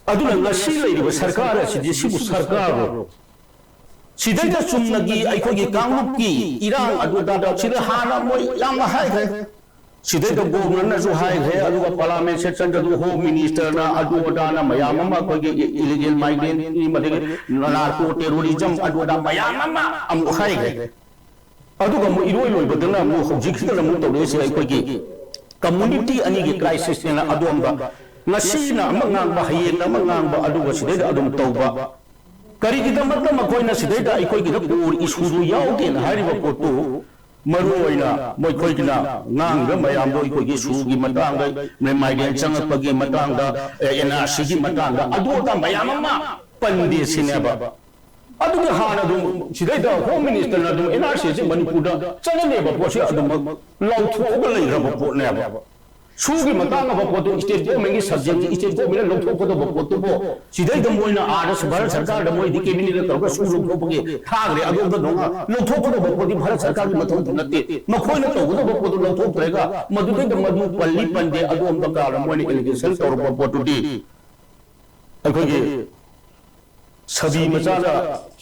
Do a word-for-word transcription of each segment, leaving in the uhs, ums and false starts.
ꯑꯗꯨꯅ ꯉꯁꯤ ꯂꯩꯔꯤꯕ ꯁꯔꯀꯥꯔ ꯑꯁꯤꯗꯤ ꯁꯤꯕꯨ ꯁꯔꯀꯥꯔꯔꯣ? ꯁꯤꯗꯩꯗ ꯆꯨꯝꯅꯒꯤ ꯑꯩꯈꯣꯏꯒꯤ ꯀꯥꯡꯂꯨꯞꯀꯤ ꯏꯔꯥꯡ ꯑꯗꯨꯗ ꯁꯤꯗ ꯍꯥꯟꯅ ꯃꯣꯏ ꯌꯥꯝꯅ ꯍꯥꯏꯈ꯭ꯔꯦ꯫ ꯁꯤꯗꯩꯗ ꯒꯣꯕꯔꯅꯔꯅꯁꯨ ꯍꯥꯏꯈ꯭ꯔꯦ, ꯑꯗꯨꯒ ꯄꯥꯔꯂꯥꯃꯦꯟ ꯁꯦꯁꯟꯗꯁꯨ ꯍꯣꯝ ꯃꯤꯅꯤꯁꯇꯔꯅ ꯑꯗꯨ ꯑꯗꯥꯅ ꯃꯌꯥꯝ ꯑꯃ ꯑꯩꯈꯣꯏꯒꯤ ꯏꯂꯤꯒꯦꯜ ꯃꯥꯏꯒ꯭ꯔꯦꯟ, ꯃꯗꯒꯤ ꯅꯥꯔꯀꯣ ꯇꯦꯔꯣꯔꯤꯖꯝ ꯑꯗꯨ ꯑꯗꯥ ꯃꯌꯥꯝ ꯑꯃ ꯑꯃꯨꯛ ꯍꯥꯏꯈ꯭ꯔꯦ꯫ ꯑꯗꯨꯒ ꯑꯃꯨꯛ ꯏꯔꯣꯏ ꯂꯣꯏꯕꯗꯅ ꯑꯃꯨꯛ ꯍꯧꯖꯤꯛꯁꯤꯗꯅ ꯑꯃꯨꯛ ꯇꯧꯔꯛꯏꯁꯦ ꯑꯩꯈꯣꯏꯒꯤ ꯀꯝꯃꯨꯅꯤꯇꯤ ꯑꯅꯤꯒꯤ ꯀ꯭ꯔꯥꯏꯁꯤꯁꯅꯦꯅ ꯑꯗꯣꯝꯗ ꯉꯁꯤꯅ ꯑꯃ ꯉꯥꯡꯕ, ꯍꯌꯦꯡꯅ ꯑꯃ ꯉꯥꯡꯕ, ꯑꯗꯨꯒ ꯁꯤꯗꯩꯗ ꯑꯗꯨꯝ ꯇꯧꯕ꯫ ꯀꯔꯤꯒꯤꯗꯃꯛꯇ ꯃꯈꯣꯏꯅ ꯁꯤꯗꯩꯗ ꯑꯩꯈꯣꯏꯒꯤꯗ ꯀꯣꯔ ꯏꯁꯨꯗꯨ ꯌꯥꯎꯗꯦꯅ ꯍꯥꯏꯔꯤꯕ ꯄꯣꯠꯇꯨ ꯃꯔꯨ ꯑꯣꯏꯅ ꯃꯈꯣꯏꯒꯤꯅ ꯉꯥꯡꯉꯤꯕ ꯃꯌꯥꯝꯗꯣ ꯑꯩꯈꯣꯏꯒꯤ ꯁꯨꯒꯤ ꯃꯇꯥꯡꯗ, ꯃꯥꯏꯒ꯭ꯔꯦꯟ ꯆꯪꯉꯛꯄꯒꯤ ꯃꯇꯥꯡꯗ, ꯑꯦꯟ ꯑꯥꯔ ꯁꯤꯒꯤ ꯃꯇꯥꯡꯗ ꯑꯗꯨ ꯑꯗꯥ ꯃꯌꯥꯝ ꯑꯃ ꯄꯟꯗꯦ ꯁꯤꯅꯦꯕ꯫ ꯑꯗꯨꯒꯤ ꯍꯥꯟꯅ ꯑꯗꯨꯝ ꯁꯤꯗꯩꯗ ꯍꯣꯝ ꯃꯤꯅꯤꯁꯇꯔꯅ ꯑꯗꯨꯝ ꯑꯦꯟ ꯑꯥꯔ ꯁꯤꯁꯦ ꯃꯅꯤꯄꯨꯔꯗ ꯆꯠꯅꯅꯦꯕ ꯄꯣꯠꯁꯦ ꯑꯗꯨꯃꯛ ꯂꯥꯎꯊꯣꯛꯑꯒ ꯂꯩꯈ꯭ꯔꯕ ꯄꯣꯠꯅꯦꯕ꯫ ꯁꯨꯒꯤ ꯃꯇꯥꯡ ꯑꯃ ꯄꯣꯠꯇꯨ ꯏꯁꯇꯦꯠ ꯒꯣꯔꯃꯦꯟꯒꯤ ꯁꯕꯖꯦꯛꯁꯤ ꯏꯁꯇꯦꯠ ꯒꯣꯔꯃꯦꯟꯅ ꯂꯧꯊꯣꯛꯀꯗꯧꯕ ꯄꯣꯠꯇꯨꯕꯨ ꯁꯤꯗꯩꯗ ꯃꯣꯏꯅ ꯑꯥꯗ ꯚꯥꯔꯠ ꯁꯔꯀꯥꯔꯗ ꯃꯣꯏꯗꯤ ꯀꯦꯕꯤꯅꯦꯠꯇ ꯇꯧꯔꯒ ꯁꯨ ꯂꯧꯊꯣꯛꯄꯒꯤ ꯊꯥꯈ꯭ꯔꯦ꯫ ꯑꯗꯣꯝꯗ ꯅꯣꯡꯉꯥ ꯂꯧꯊꯣꯛꯀꯗꯧꯕ ꯄꯣꯠꯇꯤ ꯚꯥꯔꯠ ꯁꯔꯀꯥꯔꯒꯤ ꯃꯊꯧ ꯅꯠꯇꯦ꯫ ꯃꯈꯣꯏꯅ ꯇꯧꯒꯗꯧꯕ ꯄꯣꯠꯇꯨ ꯂꯧꯊꯣꯛꯇ꯭ꯔꯒ ꯃꯗꯨꯗꯩꯗ ꯃꯗꯨ ꯄꯜꯂꯤ ꯄꯟꯗꯦ ꯑꯗꯣꯝꯗ ꯀꯥꯔ ꯃꯣꯏꯅ ꯑꯦꯂꯤꯒꯦꯁꯟ ꯇꯧꯔꯛꯄ ꯄꯣꯠꯇꯨꯗꯤ ꯑꯩꯈꯣꯏꯒꯤ ꯁꯕꯤ ꯃꯆꯥꯅ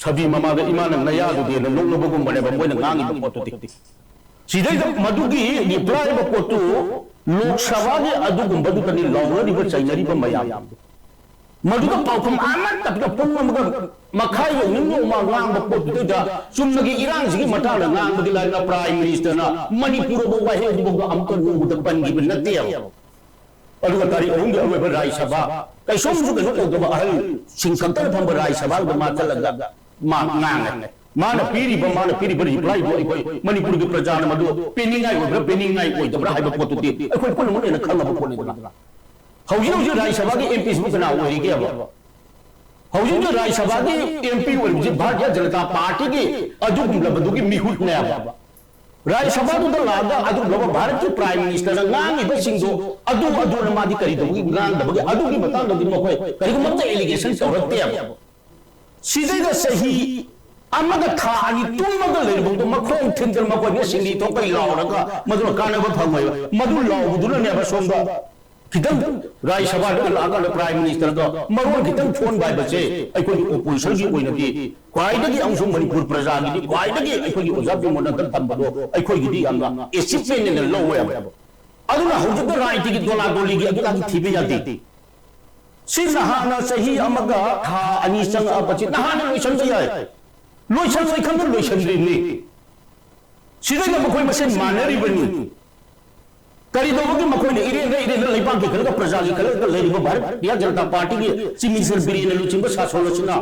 ꯁꯕꯤ ꯃꯃꯥꯗ ꯏꯃꯥꯅ ꯅꯌꯥꯗꯨꯗꯤꯅ ꯅꯣꯛꯅꯕꯒꯨꯝꯕꯅꯦꯕ ꯃꯣꯏꯅ ꯉꯥꯡꯉꯤꯕ ꯄꯣꯠꯇꯨꯗꯤ꯫ ꯁꯤꯗꯩꯗ ꯃꯗꯨꯒꯤ ꯔꯤꯄ꯭ꯂꯥꯏ ꯍꯥꯏꯕ ꯄꯣꯠꯇꯨ ꯂꯣꯛ ꯁꯚꯥꯒꯤ ꯑꯗꯨꯒꯨꯝꯕꯗꯨꯗꯅꯤ ꯂꯥꯎꯅꯔꯤꯕ ꯆꯩꯅꯔꯤꯕ ꯃꯌꯥꯝ꯫ ꯃꯗꯨꯗ ꯄꯥꯎꯈꯨꯝ ꯑꯃꯠꯇ ꯄꯨꯡ ꯑꯃꯒ ꯃꯈꯥꯏ ꯌꯧꯅꯤꯡ ꯌꯧꯃ ꯉꯥꯡꯕ ꯄꯣꯠꯇꯨꯗꯩꯗ ꯆꯨꯝꯅꯒꯤ ꯏꯔꯥꯡꯁꯤꯒꯤ ꯃꯇꯥꯡꯗ ꯉꯥꯡꯕꯗꯤ ꯂꯥꯏꯅ ꯄ꯭ꯔꯥꯏꯝ ꯃꯤꯅꯤꯁꯇꯔꯅ ꯃꯅꯤꯄꯨꯔ ꯑꯃ ꯋꯥꯍꯩ ꯑꯗꯨꯐꯥꯎꯗ ꯑꯃꯨꯛꯇ ꯅꯣꯡꯃꯗ ꯄꯟꯈꯤꯕ ꯅꯠꯇꯦꯕ꯫ ꯑꯗꯨꯒ ꯇꯥꯔꯤꯛ ꯑꯍꯨꯝꯒꯤ ꯑꯔꯣꯏꯕ ꯔꯥꯖ꯭ꯌ ꯁꯚꯥ, ꯀꯩꯁꯨꯝꯁꯨ ꯀꯩꯅꯣ ꯇꯧꯗꯕ ꯑꯍꯜꯁꯤꯡ ꯈꯛꯇꯅ ꯐꯝꯕ ꯔꯥꯖ꯭ꯌ ꯁꯚꯥꯗꯨꯗ ꯃꯥ ꯆꯠꯂꯒ ꯃꯥ ꯉꯥꯡꯉꯦ꯫ ꯃꯥꯅ ꯄꯤꯔꯤꯕ, ꯃꯥꯅ ꯄꯤꯔꯤꯕ ꯔꯤꯄ꯭ꯂꯥꯏꯗꯨ ꯑꯩꯈꯣꯏ ꯃꯅꯤꯄꯨꯔꯒꯤ ꯄ꯭ꯔꯖꯥꯅ ꯃꯗꯨ ꯄꯤꯅꯤꯡꯉꯥꯏ ꯑꯣꯏꯕ꯭ꯔꯥ ꯄꯤꯅꯤꯡꯉꯥꯏ ꯑꯣꯏꯗꯕ꯭ꯔꯥ ꯍꯥꯏꯕ ꯄꯣꯠꯇꯨꯗꯤ ꯑꯩꯈꯣꯏ ꯄꯨꯝꯅꯃꯛꯅ ꯈꯪꯉꯕ ꯄꯣꯠꯅꯤꯗꯅ꯫ ꯍꯧꯖꯤꯛ ꯍꯧꯖꯤꯛ ꯔꯥꯖ꯭ꯌ ꯁꯚꯥꯒꯤ ꯑꯦꯝ ꯄꯤꯁꯤꯕꯨ ꯀꯅꯥ ꯑꯣꯏꯔꯤꯒꯦꯕ? ꯍꯧꯖꯤꯛ ꯍꯧꯖꯤꯛ ꯔꯥꯖ꯭ꯌ ꯁꯚꯥꯒꯤ ꯑꯦꯝ ꯄꯤ ꯑꯣꯏꯔꯤꯕꯁꯤ ꯚꯥꯔꯇꯤꯌ ꯖꯅꯇꯥ ꯄꯥꯔꯇꯤꯒꯤ ꯑꯗꯨꯒꯨꯝꯂꯕꯗꯨꯒꯤ ꯃꯤꯍꯨꯠꯅꯦꯕ꯫ ꯔꯥꯖ꯭ꯌ ꯁꯚꯥꯗꯨꯗ ꯂꯥꯛꯑꯒ ꯑꯗꯨꯒꯨꯝꯂꯕ ꯚꯥꯔꯠꯀꯤ ꯄ꯭ꯔꯥꯏꯝ ꯃꯤꯅꯤꯁꯇꯔꯅ ꯉꯥꯡꯉꯤꯕꯁꯤꯡꯗꯣ ꯑꯗꯨ ꯑꯗꯨꯅ ꯃꯥꯗꯤ ꯀꯔꯤ ꯇꯧꯕꯒꯤ ꯉꯥꯡꯗꯕꯒꯤ ꯑꯗꯨꯒꯤ ꯃꯇꯥꯡꯗꯗꯤ ꯃꯈꯣꯏ ꯀꯔꯤꯒꯨꯝꯕ ꯑꯃꯠꯇ ꯑꯦꯂꯤꯒꯦꯁꯟ ꯇꯧꯔꯛꯇꯦꯕ꯫ ꯁꯤꯗꯩꯗ ꯆꯍꯤ ꯑꯃꯒ ꯊꯥ ꯑꯅꯤ ꯇꯨꯝꯃꯒ ꯂꯩꯔꯕꯗꯣ ꯃꯈꯣꯡ ꯊꯤꯟꯗꯅ ꯃꯈꯣꯏꯅ ꯁꯤꯡꯂꯤ ꯊꯣꯛꯄꯩ ꯂꯥꯎꯔꯒ ꯃꯗꯨꯅ ꯀꯥꯟꯅꯕ ꯐꯪꯉꯣꯏꯕ꯫ ꯃꯗꯨ ꯂꯥꯎꯕꯗꯨꯅꯅꯦꯕ ꯁꯣꯝꯗ ꯈꯤꯇꯪ ꯔꯥꯖ꯭ꯌ ꯁꯚꯥꯗ ꯂꯥꯛꯑꯀꯥꯟꯗ ꯄ꯭ꯔꯥꯏꯝ ꯃꯤꯅꯤꯁꯇꯔꯒ ꯃꯔꯣꯟ ꯈꯤꯇꯪ ꯊꯣꯟꯕ ꯍꯥꯏꯕꯁꯦ ꯑꯩꯈꯣꯏꯒꯤ ꯑꯣꯄꯣꯖꯤꯁꯟꯒꯤ ꯑꯣꯏꯅꯗꯤ ꯈ꯭ꯋꯥꯏꯗꯒꯤ, ꯑꯃꯁꯨꯡ ꯃꯅꯤꯄꯨꯔ ꯄ꯭ꯔꯖꯥꯒꯤꯗꯤ ꯈ꯭ꯋꯥꯏꯗꯒꯤ ꯑꯩꯈꯣꯏꯒꯤ ꯑꯣꯖꯥ ꯕꯤꯃꯣꯟꯅ ꯍꯟꯗꯛ ꯊꯝꯕꯗꯣ ꯑꯩꯈꯣꯏꯒꯤꯗꯤ ꯌꯥꯝꯅ ꯑꯦꯆꯤꯞꯃꯦꯟ ꯑꯣꯏꯅ ꯂꯧꯋꯦꯕ꯫ ꯑꯗꯨꯅ ꯍꯧꯖꯤꯛꯇ ꯔꯥꯖꯅꯤꯇꯤꯒꯤ ꯗꯣꯂꯥꯗꯣꯂꯤꯒꯤ ꯑꯗꯨꯗꯒꯤ ꯊꯤꯕ ꯌꯥꯗꯦ꯫ ꯁꯤ ꯅꯍꯥꯟꯅ ꯆꯍꯤ ꯑꯃꯒ ꯊꯥ ꯑꯅꯤ ꯆꯪꯉꯛꯑꯕꯁꯤ ꯅꯍꯥꯟꯅ ꯂꯣꯏꯁꯤꯟꯕ ꯌꯥꯏ꯫ ꯂꯣꯏꯁꯤꯜꯂꯣꯏ ꯈꯪꯗꯅ ꯂꯣꯏꯁꯤꯟꯗ꯭ꯔꯤꯕꯅꯤ꯫ ꯁꯤꯗꯩꯗ ꯃꯈꯣꯏ ꯃꯁꯦꯟ ꯃꯥꯟꯅꯔꯤꯕꯅꯤ꯫ ꯀꯔꯤꯗꯧꯕꯒꯤ ꯃꯈꯣꯏꯅ ꯏꯔꯦꯟꯗ ꯏꯔꯦꯟꯗ ꯂꯩꯕꯥꯛꯀꯤ ꯈꯜꯂꯒ ꯄ꯭ꯔꯖꯥꯒꯤ ꯈꯜꯂꯒ ꯂꯩꯔꯤꯕ ꯚꯥꯔꯇꯤꯌ ꯖꯅꯇꯥ ꯄꯥꯔꯇꯤꯒꯤ ꯆꯤꯐ ꯃꯤꯅꯤꯁꯇꯔ ꯕꯤꯔꯦꯟꯅ ꯂꯨꯆꯤꯡꯕ ꯁꯥꯁꯣꯟ ꯑꯁꯤꯅ